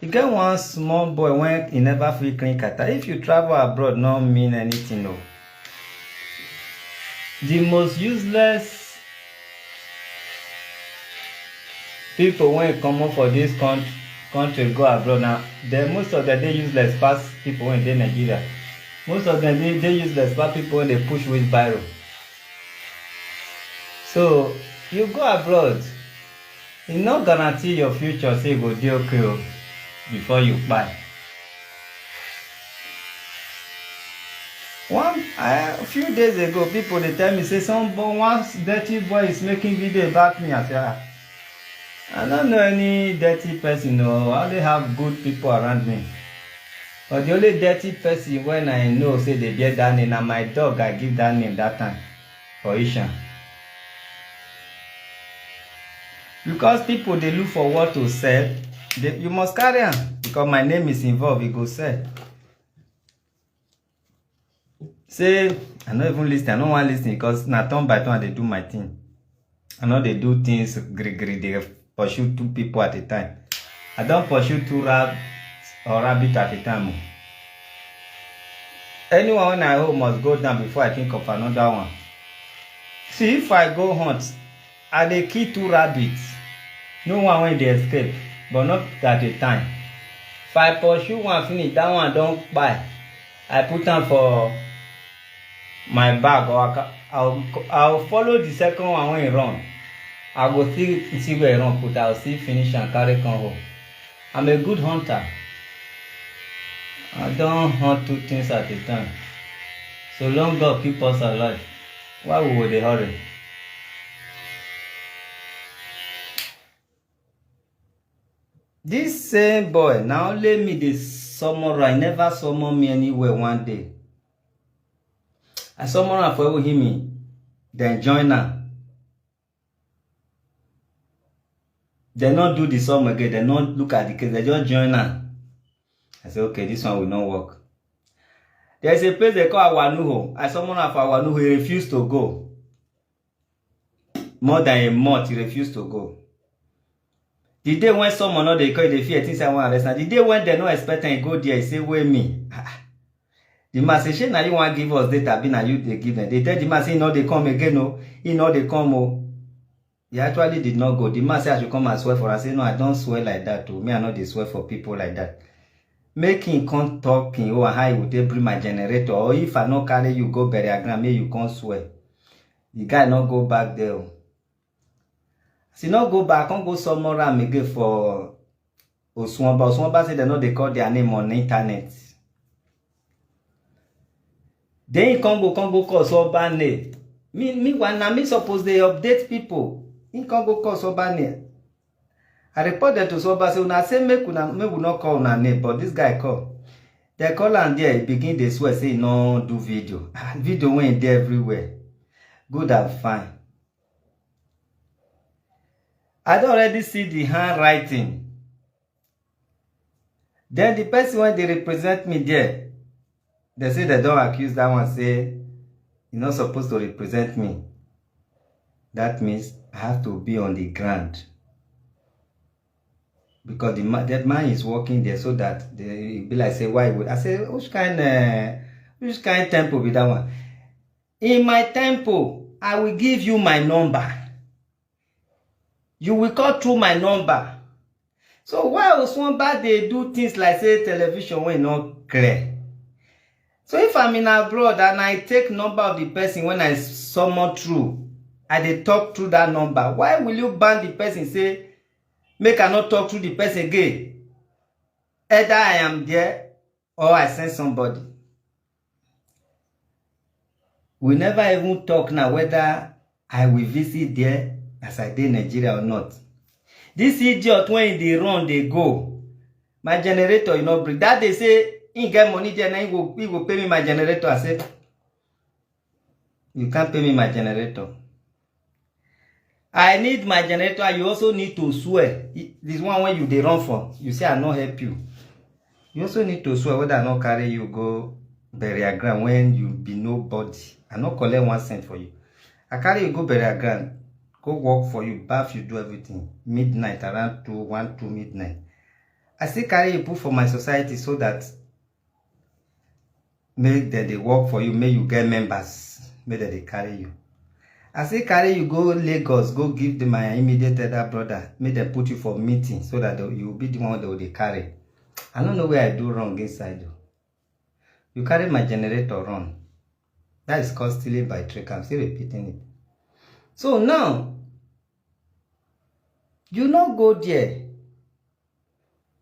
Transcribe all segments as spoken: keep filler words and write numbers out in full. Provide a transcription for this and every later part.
E get one small boy wey e never fit clean kata. If you travel abroad, no mean anything o. The most useless people wey comot for this country, country go abroad na dem, most of them dey useless pass people wey dey Nigeria. Most of them dey dey useless pass people wey dey push wheelbarrow. So you go abroad, e no guarantee your future say e go dey okay o before you kpai. One a few days ago, people dey tell me say some bo- one dirty boy is making video about me. I say, ah, I don't know any dirty person o. I only have good people around me. But the only dirty person when I know say they bear that name, na my dog I give that name that time for Ishan. Because people dey look for what to sell, they, you must carry am because my name is involved, e go sell. Say, I no even listen, I no wan listen because na turn by turn I dey do my thing. I no dey do things gree gree, dey pursue two people at a time. I don pursue two rab or rabbit at a time o. Anyone when I hold must go down before I think of another one. See, if I go hunt, I dey kill two rabbits. No one wey dey escape, but not at a time. If I pursue one finish, that one don kpai. I put am for my bag or I, I will follow the second one when he run. I go still see where he run put, I will still finish and carry come home. I'm a good hunter. I don't hunt two things at a time. So long God keep us alive. Why we will dey hurry? This same boy, now let me the summon, I never summon me anywhere one day. I summon am for Ewu Himi, then join am. They not do the sum again, they not look at the case, they just join am. I say, okay, this one will not work. There's a place they call Awanuho. I summon am for Awanuho, he refused to go. More than a month, he refused to go. The day when someone not they call the fear things I want arrest now. The day when they not expecting go there, he say, wait me. Ah, ah. The man say, shey na you wan give us data, be na you dey give them. They tell the man say, he no dey come again o, he no dey come o. He actually did not go. The man say I should come and swear for am. I say, no, I don't swear like that o. Me, I no dey swear for people like that. Make him come talk him own, how he go take bring my generator, or if I no carry you go burial ground, make you come swear. The guy no go back there o. As he no go back, come go summon am again for Osuonba. Osuonba say they no dey call their name on internet. Then he come go, come go call Osuonba name. Me, meanwhile, na me suppose dey update people. He come go call Osuonba name. I report them to Osuonba say, una say make una, make we no call una name, but this guy call. They call am there, he begin dey swear say he no do video. Ah, video wey dey everywhere. Good and fine. I don already see the handwriting. Then the person wey dey represent me there, they say they don accuse that one say he no suppose to represent me. That means I have to be on the ground. Because the ma-, that man is working there so that they, e be like say, why would I say, which kind, uh, which kind temple be that one? In my temple, I will give you my number. You will call through my number. So why Osuonba dey do things like say television wey no clear? So if I'm in abroad and I take number of the person when I summon through, I dey talk through that number, why will you ban the person say make I not talk through the person again? Either I am there or I send somebody. We never even talk now whether I will visit there as I dey Nigeria or not. This idiot when he dey run, dey go. My generator, you no bring. That day say he get money there, now he go, he go pay me my generator. I say, you can't pay me my generator. I need my generator. You also need to swear. I-, this one when you dey run for, you say I no help you. You also need to swear whether I no carry you go burial ground when you be nobody. I no collect one cent for you. I carry you go burial ground, go work for you, baff you, do everything. Midnight, around two, one, two midnight. I still carry you put for my society so that make dem dey work for you, make you get members, make dem dey carry you. I still carry you go Lagos, go give them my immediate elder brother, make dem put you for meeting so that you will be the one dem dey carry. I no know where I do wrong inside o. You carry my generator run. That is called stealing by trick. I'm still repeating it. So now, you no go there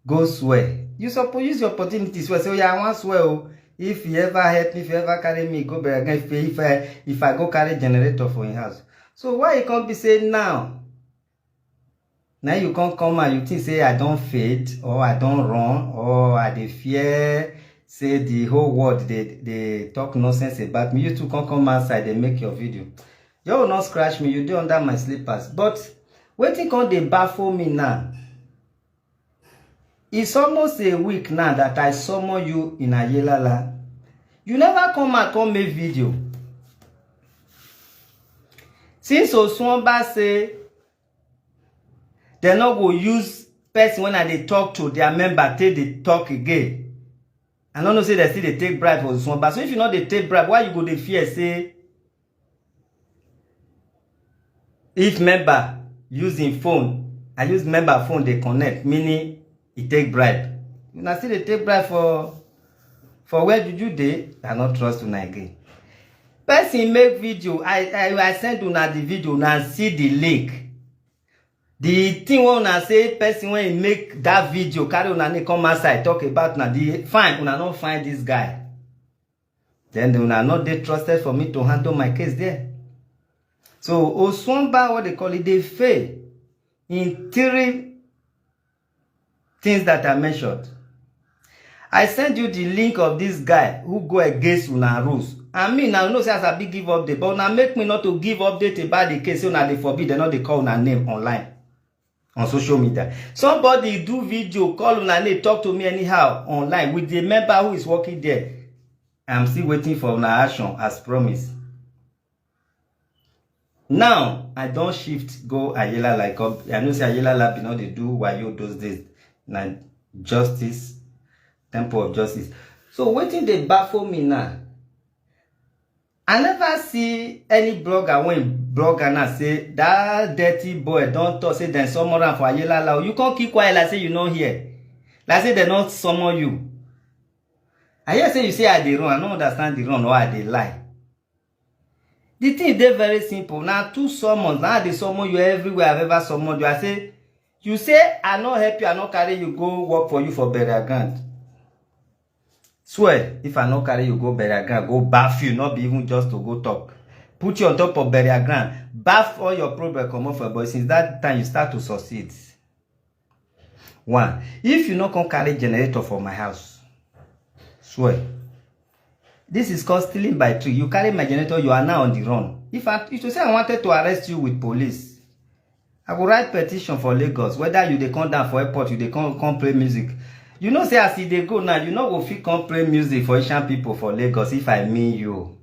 go swear. You suppose use your opportunity swear. Say, "Oh yeah, I wan swear o. If he ever help me, if he ever carry me go burial ground, if, if I if I go carry generator for him house." So why you come be say now? Now you come come and you think say I don fade or I don run or I dey fear say the whole world dey dey talk nonsense about me. You too come come outside dey make your video. You will not scratch me. You dey under my slippers. But wetin come dey baffle me now? It's almost a week now that I summon you in Ayelala. You never come out come make video. Since Osuonba say dem no go use person when I dey talk to their member take dey talk again, I no know say dem still dey take bribe for Osuonba. So if you no dey take bribe, why you go dey fear say if member use him phone, I use member phone dey connect, meaning he take bribe. Una still dey take bribe for for where juju dey? I no trust una again. Person make video, I I I send una the video, una see the link. The thing wey una say person wey make that video carry una name come outside talk about na the fine, una no find this guy. Then una no dey trusted for me to handle my case there. So Osuonba, what they call it, dey fail in three things that I mentioned. I send you the link of this guy who go against una rules. And me now, you know say as I be give update, but una make me not to give update about the case, so una dey forbid, dem no dey call una name online on social media. Somebody do video, call una name, talk to me anyhow online with the member who is working there. I'm still waiting for una action as promised. Now I don shift go Ayelala. Like, I know say Ayelala bin no dey do wayo those days. Na justice, temple of justice. So wetin dey baffle me now? I never see any blogger wey blogger now say that dirty boy don talk say dem summon am for Ayelala. You come keep quiet like say you no hear. Like say dem no summon you. I hear say you say I dey run. I no understand the run or I dey lie. The thing dey very simple. Na two summons. Na I dey summon you everywhere I've ever summoned you. I say, you say I no help you, I no carry you go work for you for burial ground. Swear, if I no carry you go burial ground, go baff you, not be even just to go talk. Put you on top of burial ground, baff all your problem comot for your body. Since that time, you start to succeed. One, if you no come carry generator for my house, swear. This is called stealing by trick. You carry my generator, you are now on the run. If I if to say I wanted to arrest you with police, I go write petition for Lagos. Whether you dey come down for airport, you dey come come play music. You know say as e dey go now, you no go fit come play music for Asian people for Lagos if I mean you.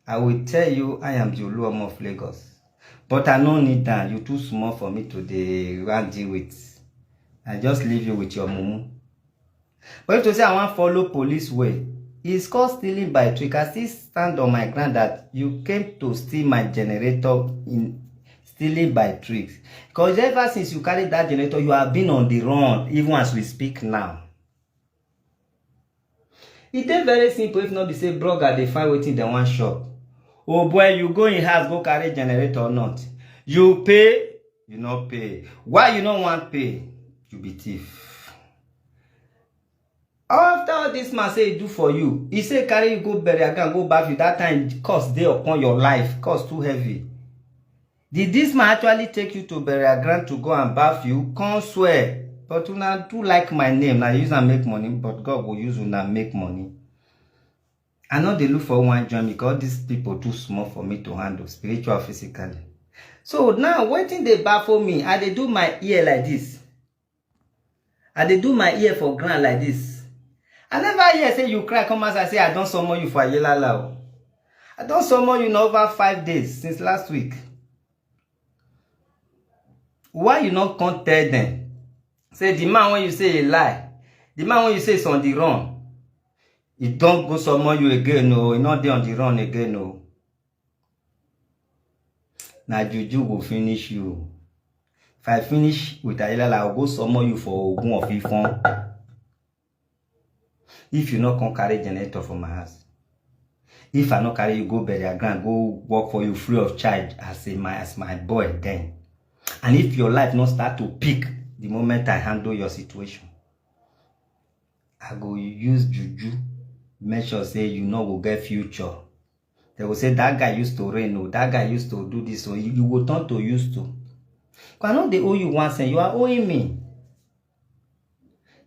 I will tell you I am the Oluomo of Lagos. But I no need am. You too small for me to dey wan deal with. I just leave you with your mumu. But if to say I wan follow police way, it's called stealing by trick. I still stand on my ground that you came to steal my generator in stealing by tricks. Because ever since you carry that generator, you have been on the run, even as we speak now. E dey very simple if no be say blogger dey find wetin dem wan chop. Oh boy, you go in house go carry generator or not? You pay, you no pay. Why you no wan pay? You be thief. After all this man say e do for you, e say carry you go burial ground go baff you. That time cost dey upon your life, cost too heavy. Did this man actually take you to burial ground to go and baff you? Come swear. But una too like my name, na use am make money, but God go use una make money. I no dey look for one join me because these people too small for me to handle spiritual, physically. So now wetin dey baffle me, I dey do my ear like this. I dey do my ear for ground like this. I never hear say you cry come outside say I don summon you for Ayelala o. I don summon you na over five days since last week. Why you no come tell them say the man wey you say e lie, The man wey you say is on the run, e don go summon you again o, e no dey on the run again o. Na juju go finish you. If I finish with Ayelala, I go summon you for Ogun of Ifon. If you no come carry generator for my house, if I no carry you go burial ground, go work for you free of charge as a my as my boy then, and if your life no start to pick the moment I handle your situation, I go use juju make sure say you no go get future. They go say that guy used to rain o, that guy used to do this o, you, you go turn to used to. But I no dey owe you one cent, you are owing me.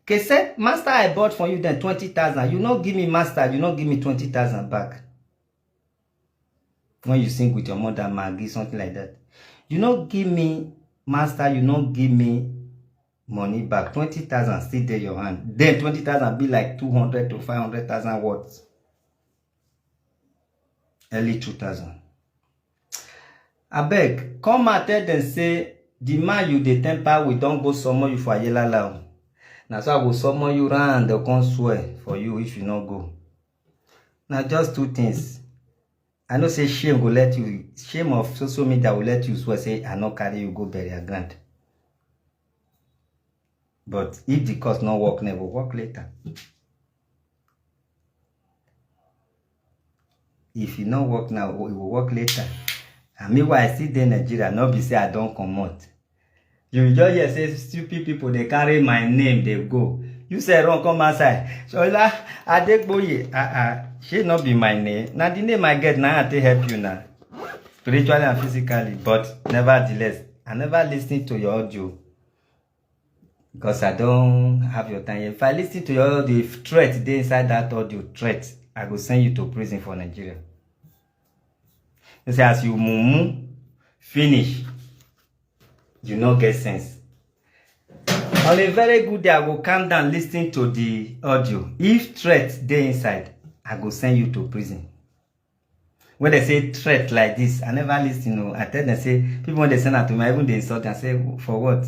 Kese, master I bought for you then twenty thousand. You no give me master, you no give me twenty thousand back. When you sing with your mother, Maggie, something like that. You no give me master, you no give me money back. Twenty thousand still dey your hand. Then twenty thousand be like two hundred to five hundred thousand worth. Early two thousand. Abeg, come out tell dem say the man you dey temper with don go summon you for Ayelala o. Na so I go summon you round dem come swear for you if you no go. Na just two things. I know say shame go let you, shame of social media go let you swear say I no carry you go burial ground. But if the course no work now, e go work later. If e no work now, e go work later. And meanwhile, I still dey Nigeria, no be say I don comot. You just hear say stupid people dey carry my name dey go. You say run come outside. Shola Adegboye, ah ah, shey no be my name? Na the name I get na I take help you na, spiritually and physically. But nevertheless, I never listen to your audio because I don't have your time. If I listen to your audio, if threat dey inside that audio, threat, I go send you to prison for Nigeria. You say as you mumu finish, you no get sense. On a very good day, I go calm down, listen to the audio. If threat dey inside, I go send you to prison. When they say threat like this, I never listen o. I tell them say, people when they send am to me, I even dey insult them, say, "For what?"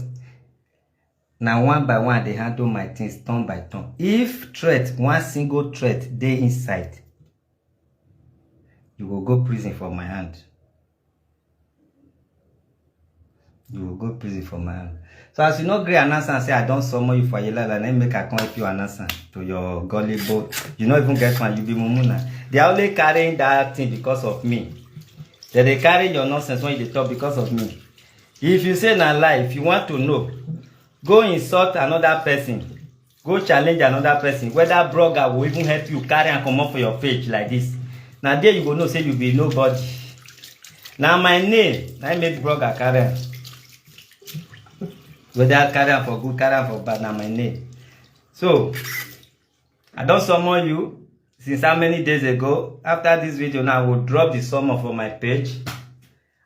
Na one by one I dey handle my things turn by turn. If threat, one single threat dey inside, you go go prison for my hand. You go go prison for my hand. So as you no gree announce am say I don summon you for Ayelala, na im make I come help you announce am to your gullible. You no even get one, you be mumu na. They are only carrying that thing because of me. They dey carry your nonsense when you dey talk because of me. If you say na lie, if you want to know, go insult another person. Go challenge another person, whether blogger go even help you carry am comot for your page like this. Na there you go know say you be nobody. Na my name na im make blogger carry am. Whether carry am for good, carry am for bad, na my name. So I don summon you since how many days ago. After this video now, I go drop the summon for my page.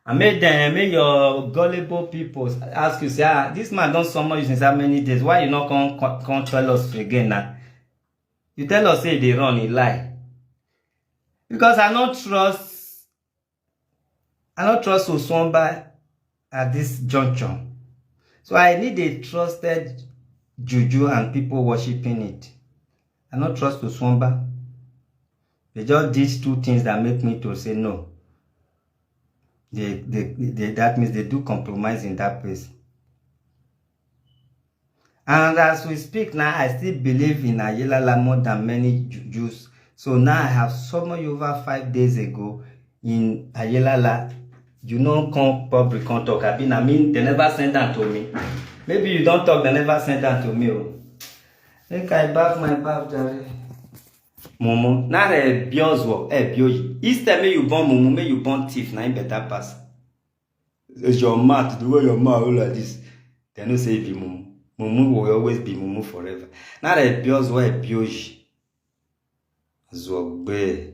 And make dem, make your gullible people ask you say, "Ah, this man don summon you since how many days? Why you no come, come, come tell us again now?" You tell us say e dey run, e lie. Because I no trust, I no trust Oswonba at this juncture. So I need a trusted juju and people worshiping it. I no trust Oswonba. They just did two things that make me to say no. They, they, they, that means they do compromise in that place. And as we speak now, I still believe in Ayelala more than many Ju- Jews. So now I have summoned you over five days ago in Ayelala. You no come public come talk. I been, I mean, they never send that to me. Maybe you don't talk, they never send that to me. Oh. Make I back my back, Jare. Mumu, na re biozo, e bioyi. Instead, may you born mumu, may you born thief, na im better pass. It's your mouth, the way your mouth hold like this. They no say e be mumu. Mumu will always be mumu forever. Na re biozo, e bioyi. Zogbe.